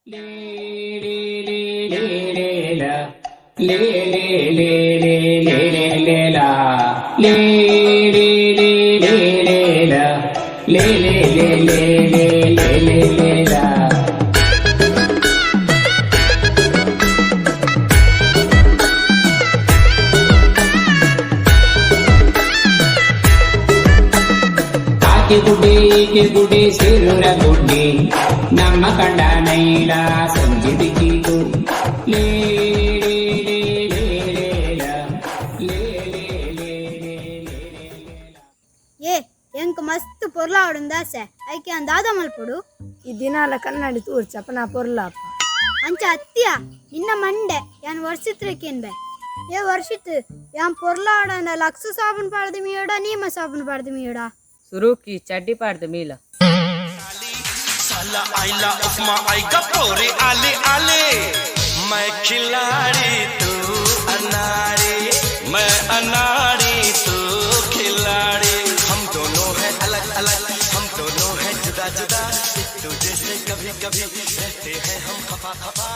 ಲೇ ಲೇ ಲೇ ಲೇ ಲೇ ಲೇ ಲೇ ಲಾ ಲೇ ಲೇ ಲೇ ಲೇ ಲೇ ಲಾ ಲೇ ಲೇ ಲೇ ಲೇ ಲೇ ಲೇ ಲೇ ಲೇ ಲಾ. ಆಕೆ ಗುಡ್ಡೆ ಈಕೆ ಗುಡ್ಡೆ ಸಿರುರ ಗುಡ್ಡೆ ನಮ್ಮ ಕಂಡ ನೈಲ ಸಂಜೆ ದಿಕ್ಕಿತು. ಲೇ ಲೇ ಲೇ ಲೇ ಲೇ ಲಾ ಲೇ ಲೇ ಲೇ ಲೇ ಲೇ ಲೇ ಲಾ. ಏ, ಎಂಕ್ ಮಸ್ತ್ ಪೊರ್ಲಾವಡುಂದ ಆಸೆ. ಐಕೆ ದಾದ ಮಲ್ಪೊಡು? ಈ ದಿನಾಲ ಕನ್ನಡಿ ತೂರ್ಚಪ್ಪ ನಾ ಪೊರ್ಲಾಪ. ಅಂಚ ಅತ್ತಿಯ ನಿನ್ನ ಮಂಡೆ. ಯಾನ್ ವರ್ಷಿತ್ರಕ್ಕೇನ್ ಬೇ. ಏ ವರ್ಷಿತ್, ಯಾನ್ ಪೊರ್ಲಾವಡಂಡ ಲಕ್ಸ್ ಸಾಬೂನ್ ಪಾಡ್ದು ಮೀಯಡ, ನೀಮ ಸಾಬೂನ್ ಪಾಡ್ದು ಮೀಯಡ? ಸುರುಕಿ ಚಡ್ಡಿ ಪಾಡ್ದು ಮೀಲ. साला आइला उपमा आएगा पोरे आले आले। मैं खिलाड़ी तू अनाड़ी, मैं अनाड़ी तू खिलाड़ी। हम दोनों हैं अलग अलग, हम दोनों हैं जुदा जुदा। एक दूजे से कभी कभी रहते हैं हम खफा खफा।